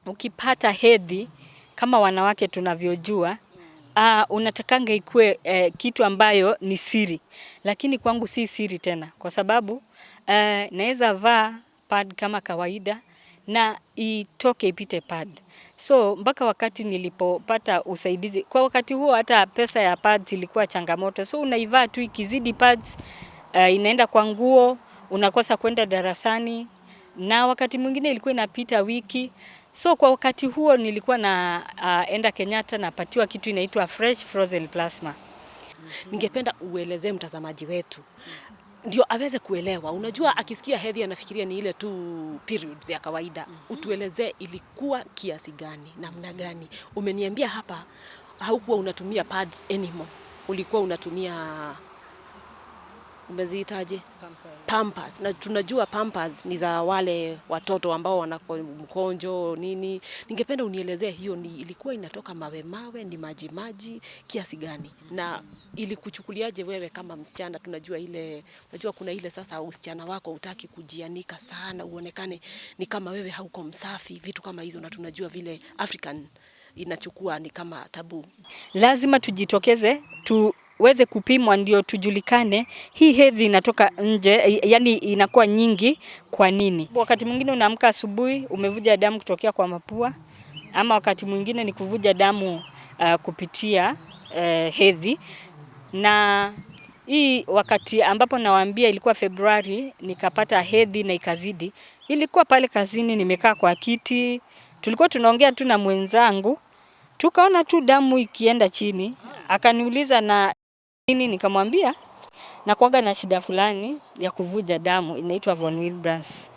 Ukipata hedhi kama wanawake tunavyojua, unatakanga ikue kitu ambayo ni siri, lakini kwangu si siri tena, kwa sababu naweza vaa pad kama kawaida na itoke ipite pad. So mpaka wakati nilipopata usaidizi, kwa wakati huo hata pesa ya pads ilikuwa changamoto, so unaivaa tu, ikizidi pads inaenda kwa nguo, unakosa kwenda darasani, na wakati mwingine ilikuwa inapita wiki. So kwa wakati huo nilikuwa na enda Kenyatta, napatiwa kitu inaitwa fresh frozen plasma. Ningependa uelezee mtazamaji wetu ndio aweze kuelewa. Unajua, akisikia hedhi anafikiria ni ile tu periods ya kawaida. Utuelezee ilikuwa kiasi gani, namna gani? Umeniambia hapa haukuwa unatumia pads anymore, ulikuwa unatumia, umeziitaje? Pampers. Na tunajua pampers ni za wale watoto ambao wana mkonjo nini. Ningependa unielezee hiyo ni ilikuwa inatoka mawe mawe, ni maji maji kiasi gani, na ilikuchukuliaje wewe kama msichana? Tunajua ile, unajua kuna ile sasa usichana wako hutaki kujianika sana, uonekane ni kama wewe hauko msafi, vitu kama hizo, na tunajua vile African inachukua ni kama taboo. Lazima tujitokeze tuweze kupimwa ndio tujulikane hii hedhi inatoka nje, yani inakuwa nyingi kwa nini. Wakati mwingine unaamka asubuhi umevuja damu kutokea kwa mapua, ama wakati mwingine ni kuvuja damu kupitia hedhi. Na hii wakati ambapo nawaambia ilikuwa Februari, nikapata hedhi na ikazidi, ilikuwa pale kazini, nimekaa kwa kiti, tulikuwa tunaongea tu na mwenzangu, tukaona tu damu ikienda chini. Akaniuliza na nini, nikamwambia nakuwaga na shida fulani ya kuvuja damu inaitwa von Willebrand's.